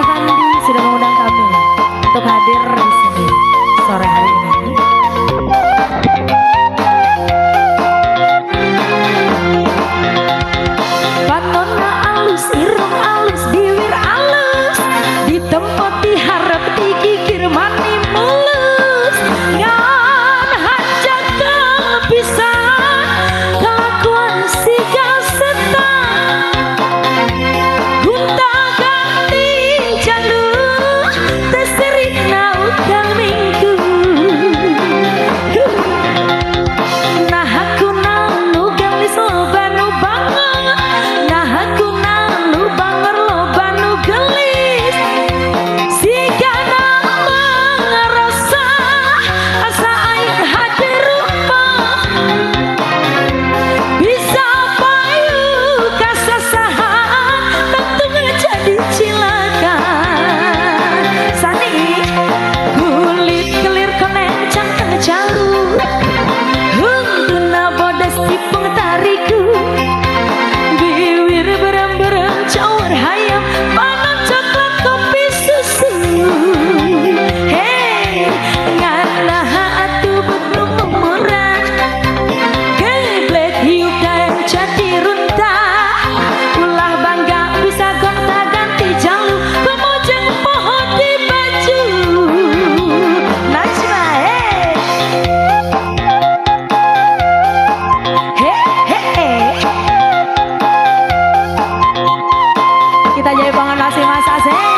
Avandi sudah mengundang kami untuk hadir di sini sore hari ini. Patona alus, irung alus, biwir alus, di tempat diharap digigir mani mulus. Ngan hajakan bisa kelakuan siga setan. Gonta ganti jalur teserikna ukal minggu. Nah aku nu gelis loba nu banger, nah aku nu banger loba nu gelis. Sigana mangarasa asa aing hade rupa. Bisa payu kasasahan tentu jadi cilaka. Sani kulit kelir koneng cangkang jalu, huntuna bodas tipung tariku, biwir berem-berem cawar hayam, panon coklat kopi susu. Hei, nganaha atuh bet nu murah, geblek hiup daeng jadi runtah. Ulah bangga bisa gonta ganti jalu, pemojeng pohon di baju. Najma, hey. He he he. Kita jadi bangun masih Mas Asep.